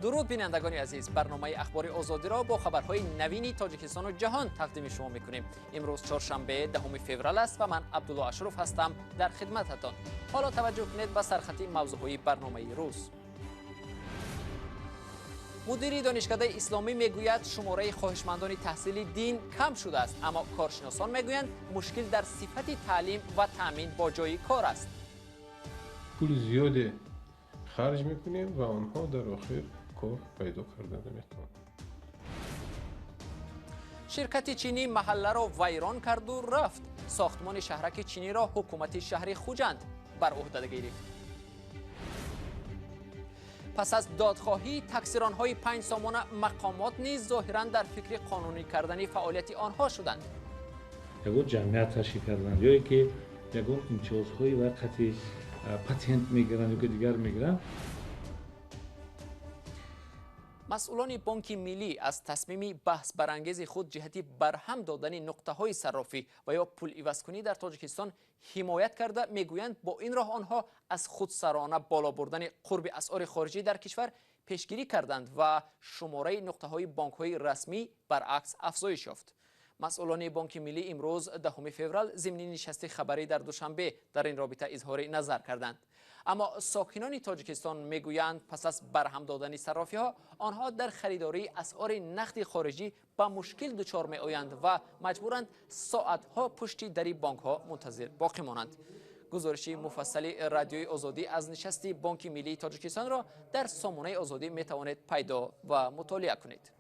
Дуруд бинандагони азиз, барномаи Ахбори Озодиро бо хабарҳои навини Тоҷикистону ҷаҳон тақдими шумо мекунем. Имрӯз чоршанбе, 10 феврал аст ва ман Абдулло Ашуров ҳастам дар хидмататон. Ҳоло таваҷҷӯҳ кунед ба сархати мавзӯъҳои барномаи рӯз. Мудири Донишкадаи Исломӣ мегӯяд, шумораи хоҳишмандони таҳсили дин кам шудааст, аммо коршиносон мегӯянд, мушкил дар сифати таълим ва таъмин бо ҷойи кор аст. Пули зиёде харҷ мекунем ва онҳо дар охир кор пайдо карда наметавонанд. Ширкати чинӣ маҳалларо вайрон карду рафт. Сохтмони шаҳраки чиниро ҳукумати шаҳри Хуҷанд бар уҳда гирифт. Пас аз додхоҳии таксиронҳои 5 сомона, мақомот низ зоҳиран дар фикри қонунӣ кардани фаъолияти онҳо шуданд. Ягон ҷамъият ташкил карданд ё ки ягон имтиёзҳои вақти патент мегиранд ё ки дигар мегиранд. Масъулони Бонки Миллӣ аз тасмими баҳсбарангези худ ҷиҳати барҳам додани нуқтаҳои саррофӣ ва ё пуливазкунӣ дар Тоҷикистон ҳимоят карда, мегӯянд, бо ин роҳ онҳо аз худсарона боло бурдани қурби асъори хориҷӣ дар кишвар пешгирӣ карданд ва шумораи нуқтаҳои бонкҳои расмӣ баръакс афзоиш ёфт. Масъулони Бонки Миллӣ имрӯз 10 феврал зимни нишасти хабарӣ дар Душанбе дар ин робита изҳори назар карданд. Аммо сокинони Тоҷикистон мегӯянд, пас аз барҳам додани саррофиҳо онҳо дар харидории асъори нақди хориҷӣ ба мушкил дучор меоянд ва маҷбуранд соатҳо пушти дари бонкҳо мунтазир боқӣ монанд. Гузориши муфассали Радиои Озодӣ аз нишасти Бонки Миллии Тоҷикистонро дар сомонаи Озодӣ метавонед пайдо ва мутолиа кунед.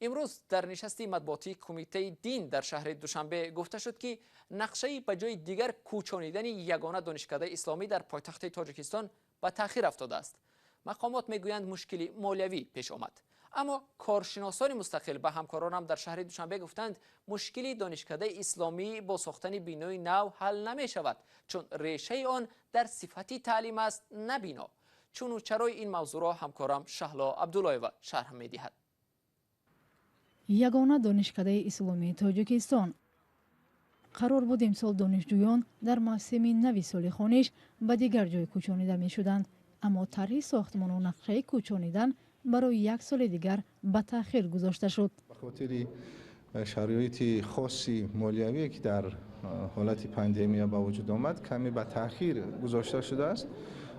Имрӯз дар нишасти матбуотии Кумитаи дин дар шаҳри Душанбе гуфта шуд, ки нақшаи ба ҷои дигар кӯчонидани ягона донишкадаи исломӣ дар пойтахти Тоҷикистон ба таъхир афтодааст. Мақомот мегӯянд, мушкили молиявӣ пеш омад. Аммо коршиносони мустақил ба ҳамкоронам дар шаҳри Душанбе гуфтанд, мушкили донишкадаи исломӣ бо сохтани бинои нав ҳал намешавад, чун решаи он дар сифати таълим аст, на бино. Чуну чарои ин мавзӯъро ҳамкорам Шаҳло Абдуллоева шарҳ медиҳад. Ягона донишкадаи исломии Тоҷикистон қарор буд имсол донишҷӯён дар мавсими нави соли хониш ба дигар ҷой кӯчонида мешуданд, аммо тарҳи сохтмону нақшаи кӯчонидан барои як соли дигар ба таъхир гузошта шуд. Ба хотири шароити хоси молиявие, ки дар ҳолати пандемия ба вуҷуд омад, каме ба таъхир гузошта шудааст.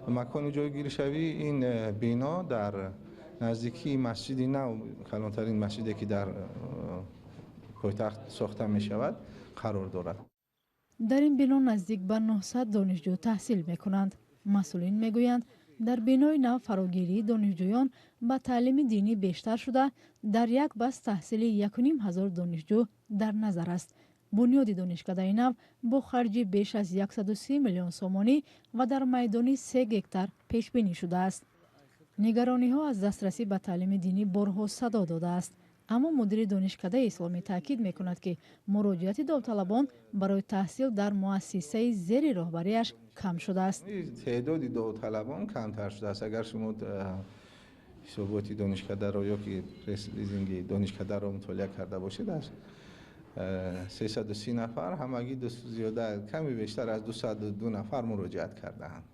Макони ҷойгиршавии ин бино дар наздикии масҷиди нав, калонтарин масҷиде, ки дар пойтахт сохта мешавад, қарор дорад. Дар ин бино наздик ба 900 донишҷӯ таҳсил мекунанд. Масъулин мегӯянд, дар бинои нав фарогирии донишҷӯён ба таълими динӣ бештар шуда, дар як бас таҳсили 1500 донишҷӯ дар назар аст. Бунёди донишкадаи нав бо харҷи беш аз 130 миллион сомонӣ ва дар майдони 3 гектар пешбинӣ шудааст. Нигарониҳо аз дастрасӣ ба таълими динӣ борҳо садо додааст, аммо мудири донишкадаи исломӣ таъкид мекунад, ки муроҷиати довталабон барои таҳсил дар муассисаи зери роҳбарияш кам шудааст. Теъдоди довталабон камтар шудааст. Агар шумо ҳисоботи донишкадаро ё ки пресс-лизинги донишкадаро мутолиа карда бошед, аз 330 нафар ҳамагӣ зиёда ками бештар аз 202 нафар муроҷиат кардаанд.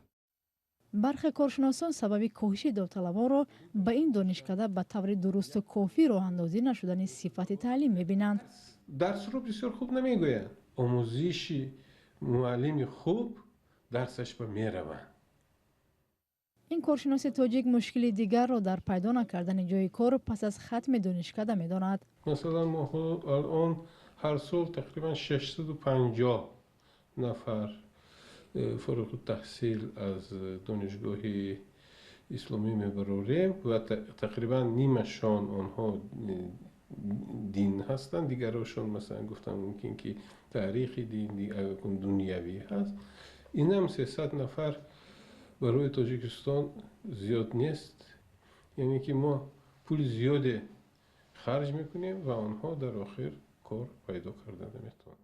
Бархе коршиносон сабаби коҳиши довталабонро ба ин донишкада ба таври дурусту кофӣ роҳандозӣ нашудани сифати таълим мебинанд. Дарсро бисёр хуб намегӯянд. Омӯзиши муаллими хуб дарсаш ба мераванд. Ин коршиноси тоҷик мушкили дигарро дар пайдо накардани ҷойи кор пас аз хатми донишкада медонад. Масалан, мо алон ҳар сол тақрибан 650 нафар фориғу таҳсил аз донишгоҳи исломӣ мебарорем ва тақрибан нимашон онҳо дин ҳастанд, дигарошон, масалан, гуфтам мумкин ки таърихи дин, дунявӣ ҳаст. Инам 300 нафар барои Тоҷикистон зиёд нест, яъне ки мо пули зиёде харҷ мекунем ва онҳо дар охир кор пайдо карда наметавонанд.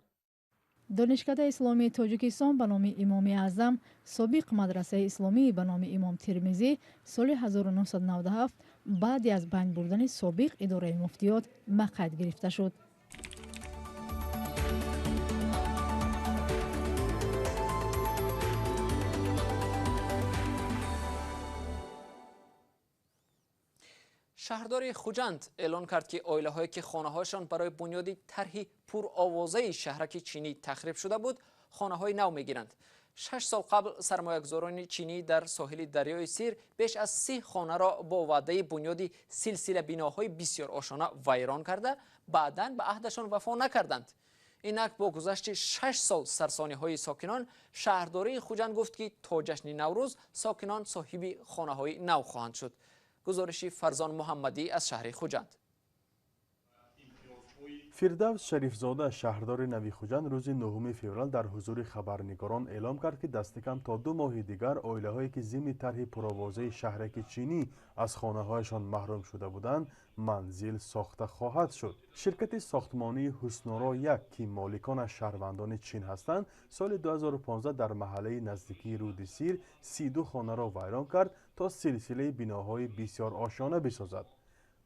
Донишкадаи исломии Тоҷикистон ба номи Имоми Аъзам, собиқ мадрасаи исломии ба номи Имом Термизӣ, соли 1997 баъди аз байн бурдани собиқ идораи муфтиёт ба қайд гирифта шуд. Шаҳрдори Хуҷанд эълон кард, ки оилаҳое, ки хонаҳояшон барои бунёди тарҳи пуровозаи шаҳраки чинӣ тахриб шуда буд, хонаҳои нав мегиранд. 6 сол қабл сармоягузорони чинӣ дар соҳили дарёи Сир беш аз 30 хонаро бо ваъдаи бунёди силсила биноҳои бисёрошона вайрон карда, баъдан ба аҳдашон вафо накарданд. Инак бо гузашти 6 сол сарсониҳои сокинон, шаҳрдории Хуҷанд гуфт, ки то ҷашни Наврӯз сокинон соҳиби хонаҳои нав хоҳанд шуд. Гузориши Фарзон Муҳаммадӣ аз шаҳри Хуҷанд. Фирдавс Шарифзода, шаҳрдори нави Хуҷанд, рӯзи 9 феврал дар ҳузури хабарнигорон эълом кард, ки дастикам то 2 моҳи дигар оилаҳое, ки зимни тарҳи пуровозаи шаҳраки чинӣ аз хонаҳояшон маҳрум шуда буданд, манзил сохта хоҳад шуд. Ширкати сохтмонии Ҳусноро 1, ки моликонаш шаҳрвандони Чин ҳастанд, соли 2015 дар маҳаллаи наздикии рӯди Сир 32 хонаро вайрон кард то силсилаи биноҳои бисёрошона бисозад,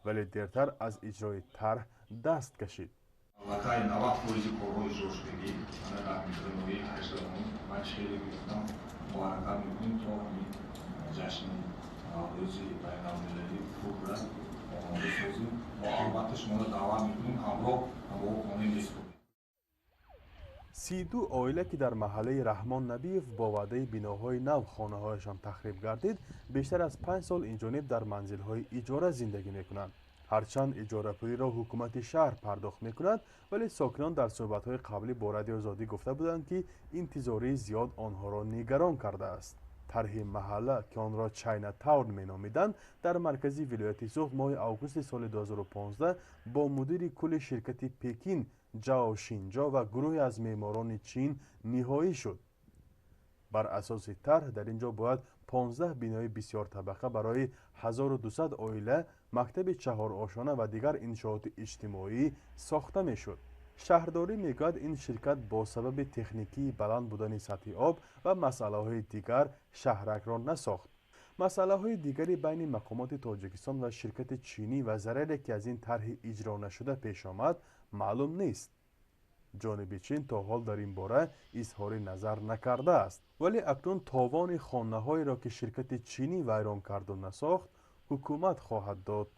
вале дертар аз иҷрои тарҳ даст кашид. Аллакай 90% корҳо иҷро шудагӣ. Дар ноҳияи 18-ум ман хеле гуфтам, мо ҳаракат мекунем то ҳамин ҷашни Наврӯзи байналмилалӣ пурра омода созем. Мо албатта шуморо даъват мекунем, ҳамроҳ бо хона месупорем. 32 оила, ки дар маҳаллаи Раҳмон Набиев бо ваъдаи биноҳои нав хонаҳояшон тахриб гардид, бештар аз 5 сол инҷониб дар манзилҳои иҷора зиндагӣ мекунанд. Ҳарчанд иҷорапулиро ҳукумати шаҳр пардохт мекунад, вале сокинон дар суҳбатҳои қаблӣ бо Радиои Озодӣ гуфта буданд, ки интизории зиёд онҳоро нигарон кардааст. Тарҳи маҳалла, ки онро Чайна Таун меномиданд, дар маркази вилояти Суғд моҳи августи соли 2015 бо мудири кулли ширкати Пекин Ҷао Шинҷо ва гурӯҳе аз меъморони Чин ниҳоӣ шуд. Бар асоси тарҳ дар ин ҷо бояд 15 бинои бисёртабақа барои 1200 оила, мактаби чаҳорошона ва дигар иншооти иҷтимоӣ сохта мешуд. Шаҳрдорӣ мегӯяд, ин ширкат бо сабаби техникии баланд будани сатҳи об ва масъалаҳои дигар шаҳракро насохт. Масъалаҳои дигари байни мақомоти Тоҷикистон ва ширкати чинӣ ва зараре, ки аз ин тарҳи иҷро нашуда пеш омад, маълум нест. Ҷониби Чин то ҳол дар ин бора изҳори назар накардааст, вале акнун товони хонаҳоеро, ки ширкати чинӣ вайрон карду насохт, ҳукумат хоҳад дод.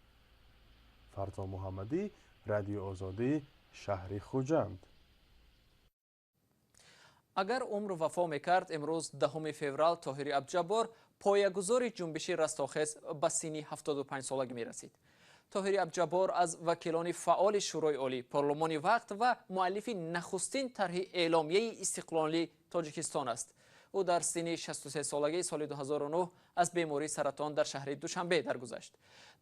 Фарзон Муҳаммадӣ, Радиои Озодӣ, шаҳри Хуҷанд. Агар умр вафо мекард, имрӯз 10 феврал Тоҳири Абдуҷаббор, поягузори ҷунбиши Растохез, ба синни 75 солагӣ мерасид. Тоҳири Абдуҷаббор аз вакилони фаъоли Шӯрои Олӣ, парлумони вақт ва муаллифи нахустин тарҳи эъломияи истиқлолии Тоҷикистон аст. Ӯ дар синни 63 солагии соли 2009 аз бемории саратон дар шаҳри Душанбе даргузашт.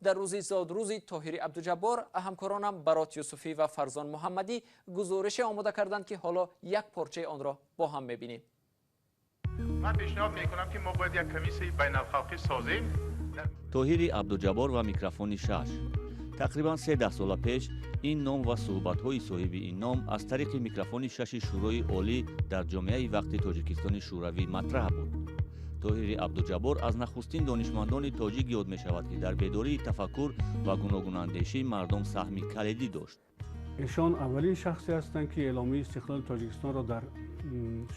Дар рӯзи зодрӯзи Тоҳири Абдуҷаббор ҳамкоронам Барот Юсуфӣ ва Фарзон Муҳаммадӣ гузорише омода карданд, ки ҳоло як порчаи онро бо ҳам мебинем. Ман пешниҳод мекунам, ки мо бояд як комиссияи байналхалқӣ созем. Тоҳири Абдуҷаббор ва микрофони шаш. Тақрибан 3 даҳсола пеш ин ном ва суҳбатҳои соҳиби ин ном аз тариқи микрофони шаши Шӯрои Олӣ дар ҷомеаи вақти Тоҷикистони Шӯравӣ матраҳ буд. Тоҳири Абдуҷаббор аз нахустин донишмандони тоҷик ёд мешавад, ки дар бедории тафаккур ва гуногунандешии мардум саҳми калидӣ дошт. Эшон аввалин шахсе ҳастанд, ки эъломияи истиқлоли Тоҷикистонро дар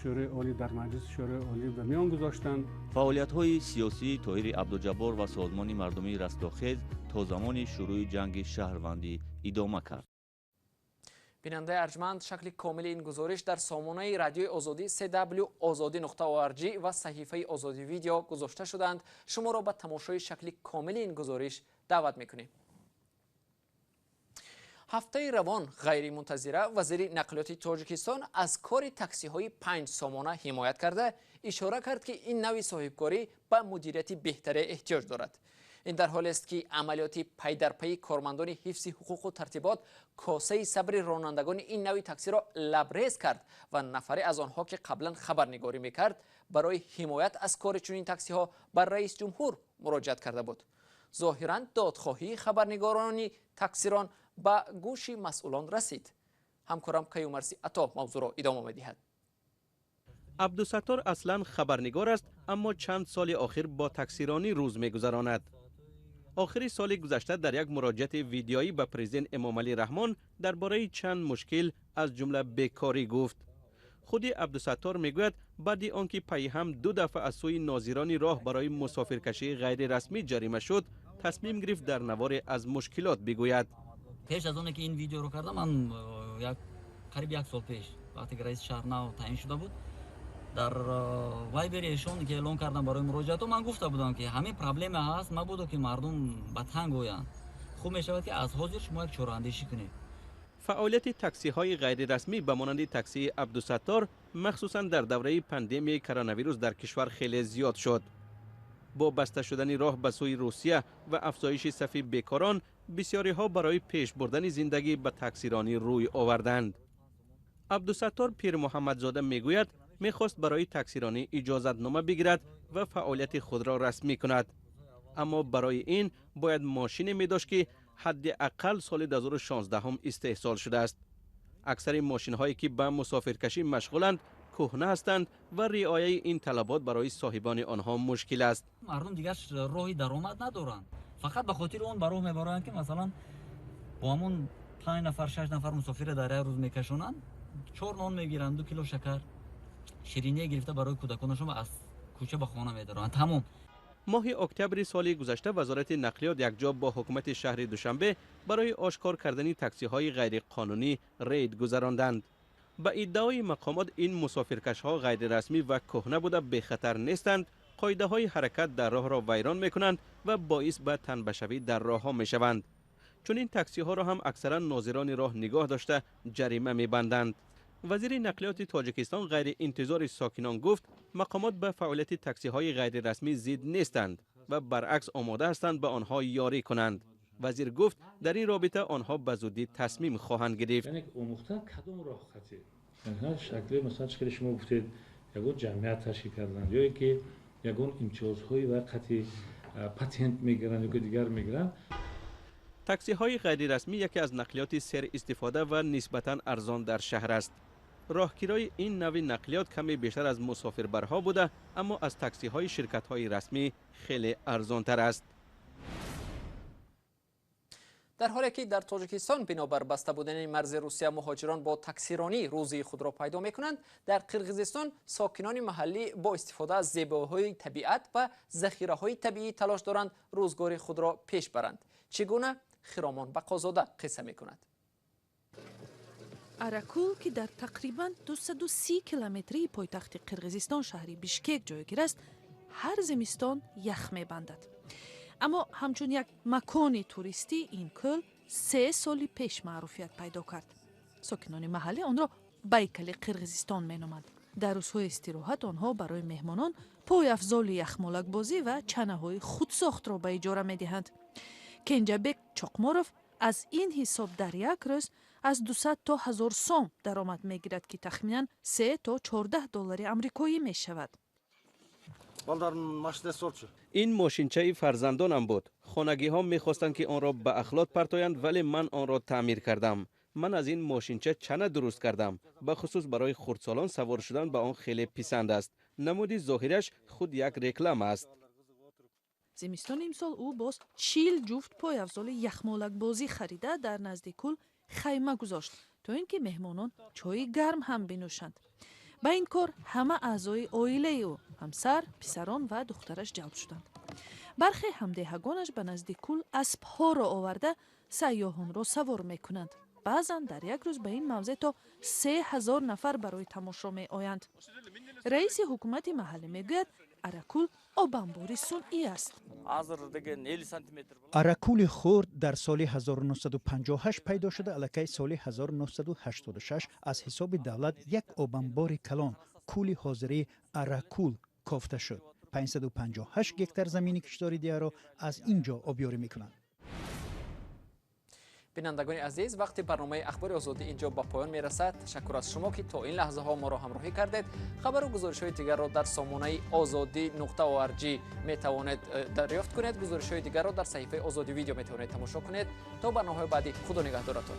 Шӯрои Олӣ, дар Маҷлиси Шӯрои Олӣ ба миён гузоштанд. Фаъолиятҳои сиёсии Тоҳири Абдуҷаббор ва созмони мардумии Растохез то замони шурӯи ҷанги шаҳрвандӣ идома кард. Бинандаи арҷманд, шакли комили ин гузориш дар сомонаи Радиои Озодӣ cw.ozodi.org ва саҳифаи Озодӣ Видео гузошта шудаанд. Шуморо ба тамошои шакли комили ин гузориш даъват мекунем. Ҳафтаи равон ғайримунтазира вазири нақлиёти Тоҷикистон аз кори таксиҳои 5 сомона ҳимоят карда, ишора кард, ки ин навъи соҳибкорӣ ба мудирияти беҳтаре эҳтиёҷ дорад. Ин дар ҳолест, ки амалиёти пайдарпайи кормандони ҳифзи ҳуқуқу тартибот косаи сабри ронандагони ин навъи таксиро лабрез кард ва нафаре аз онҳо, ки қаблан хабарнигорӣ мекард, барои ҳимоят аз кори чунин таксиҳо ба раис ҷумҳур муроҷиат карда буд. Зоҳиран додхоҳии хабарнигорони таксирон ба гӯши масъулон расид. Ҳамкорам Каюмарси Ато мавзӯъро идома медиҳад. Абдусаттор аслан хабарнигор аст, аммо чанд соли охир бо таксиронӣ рӯз мегузаронад. Охири соли гузашта дар як муроҷиати видеоӣ ба президент Эмомалӣ Раҳмон дар бораи чанд мушкил, аз ҷумла бекорӣ, гуфт. Худи Абдусаттор мегӯяд, баъди он ки пайҳам 2 дафъа аз сӯи нозирони роҳ барои мусофиркашии ғайрирасмӣ ҷарима шуд, тасмим гирифт дар наворе аз мушкилот бигӯяд. Пеш аз оне ки ин видеоро кардам, ман қариб 1 сол пеш, вақте ки раиси шаҳр нав таъин шуда буд, дар вайбери эшон ки эълон кардам барои муроҷиатҳо, ман гуфта будам ки ҳамин проблема ҳаст, мабодо ки мардум ба танг оянд. Хуб мешавад ки аз ҳозир шумо як чораандешӣ кунед. Фаъолияти таксиҳои ғайрирасмӣ ба монанди таксии Абдусаттор махсусан дар давраи пандемияи коронавирус дар кишвар хеле зиёд шуд. Бо баста шудани роҳ ба сӯи Русия ва афзоиши сафи бекорон, бисёриҳо барои пеш бурдани зиндагӣ ба таксиронӣ рӯй оварданд. Абдусаттор Пирмуҳаммадзода мегӯяд, мехост барои таксиронӣ иҷозатнома бигирад ва фаъолияти худро расмӣ кунад. Аммо барои ин бояд мошине медошт ки ҳадди ақал соли 2016 истеҳсол шудааст. Аксари мошинҳое ки ба мусофиркашӣ машғуланд кӯҳна ҳастанд ва риояи ин талабот барои соҳибони онҳо мушкил аст. Мардум дигар роҳи даромад надоранд. Фақат ба хотири он ба роҳ мебаранд ки масалан бо ҳамон 5 нафар 6 нафар мусофирро дар як рӯз мекашонанд, 4 нон мегиранд, 2 кило шакар, шириние гирифта барои кӯдаконашон аз кӯча ба хона медоранд. Тамом. Моҳи октябри соли гузашта вазорати нақлиёт якҷо бо ҳукумати шаҳри Душанбе барои ошкор кардани таксиҳои ғайриқонунӣ рейд гузаронданд. Ба иддаои мақомот ин мусофиркашҳо ғайрирасмӣ ва кӯҳна буда бехатар нестанд, қоидаҳои ҳаракат дар роҳро вайрон мекунанд ва боис ба танбашавӣ дар роҳҳо мешаванд. Чунин таксиҳоро ҳам аксаран нозирони роҳ нигоҳ дошта ҷарима мебанданд. Вазири нақлиёти Тоҷикистон ғайриинтизори сокинон гуфт, мақомот ба фаъолияти таксиҳои ғайрирасмӣ зид нестанд ва баръакс омода ҳастанд ба онҳо ёрӣ кунанд. Вазир гуфт, дар ин робита онҳо ба зудӣ тасмим хоҳанд гирифт. Яъне омӯхта кадом роҳ қатӣ? Шакли масалан чӣ шумо гуфтед, ягон ҷамъият ташкил карданд ё ки ягон имтиёзҳои ва қатӣ патент мегиранд ё ки дигар мегиранд. Таксиҳои ғайрирасмӣ яке аз нақлиёти серистифода ва нисбатан арзон дар шаҳр аст. Роҳкирои ин нави нақлиёт каме бештар аз мусофирбарҳо буда, аммо аз таксиҳои ширкатҳои расмӣ хеле арзонтар аст. Дар ҳоле ки дар Тоҷикистон бинобар баста будани марзи Русия муҳоҷирон бо таксиронӣ рӯзии худро пайдо мекунанд, дар Қирғизистон сокинони маҳаллӣ бо истифода аз зебоиҳои табиат ва захираҳои табиӣ талош доранд рӯзгори худро пеш баранд. Чӣ гуна? Хиромон Бақозода қисса мекунад. Аракул, ки дар тақрибан 230 километрии пойтахти Қирғизистон шаҳри Бишкек ҷойгир аст, ҳар зимистон ях мебандад. Аммо ҳамчун як макони туристӣ ин кӯл 3 соли пеш маъруфият пайдо кард. Сокинони маҳаллӣ онро Байкали Қирғизистон меноманд. Дар рӯзҳои истироҳат онҳо барои меҳмонон пойафзоли яхмолакбозӣ ва чанаҳои худсохтро ба иҷора медиҳанд. Кенҷабек Чоқморов аз ин ҳисоб дар як рӯз аз 200 то 1000 сом даромад мегирад, ки тахминан 3 то 14 доллари амрикоӣ мешавад. Ин мошинчаи фарзандонам буд. Хонагиҳо мехостанд, ки онро ба ахлот партоянд, вале ман онро таъмир кардам. Ман аз ин мошинча чана дуруст кардам. Ба хусус барои хурдсолон савор шудан ба он хеле писанд аст. Намуди зоҳираш худ як реклама аст. Зимистони имсол ӯ боз 40 ҷуфт пойафзоли яхмолакбозӣ харида дар назди кӯл хайма гузошт, то ин ки меҳмонон чойи гарм ҳам бинӯшанд. Ба ин кор ҳама аъзои оилаи ӯ, ҳамсар, писарон ва духтараш ҷалб шуданд. Бархе ҳамдеҳагонаш ба назди кӯл аспҳоро оварда сайёҳонро савор мекунанд. Баъзан дар як рӯз ба ин мавзеъ то 3000 нафар барои тамошо меоянд. Раиси ҳукумати маҳаллӣ мегӯяд, Аракул обанбори сунъӣ аст. Аракули хурд дар соли 1958 пайдо шуда, аллакай соли 1986 аз ҳисоби давлат як обанбори калон, кӯли ҳозирии Аракул, кофта шуд. 558 гектар замини киштори диаро аз ин ҷо обёрӣ мекунанд. Бинандагони азиз, вақти барномаи Ахбори Озодӣ инҷо ба поён мерасад. Ташаккур аз шумо, ки то ин лаҳзаҳо моро ҳамроҳӣ кардед. Хабару гузоришҳои дигарро дар сомонаи озодӣ.org метавонед дарёфт кунед. Гузоришҳои дигарро дар саҳифаи Озодӣ видео метавонед тамошо кунед. То барномаҳои баъдӣ, худо нигаҳдоратон.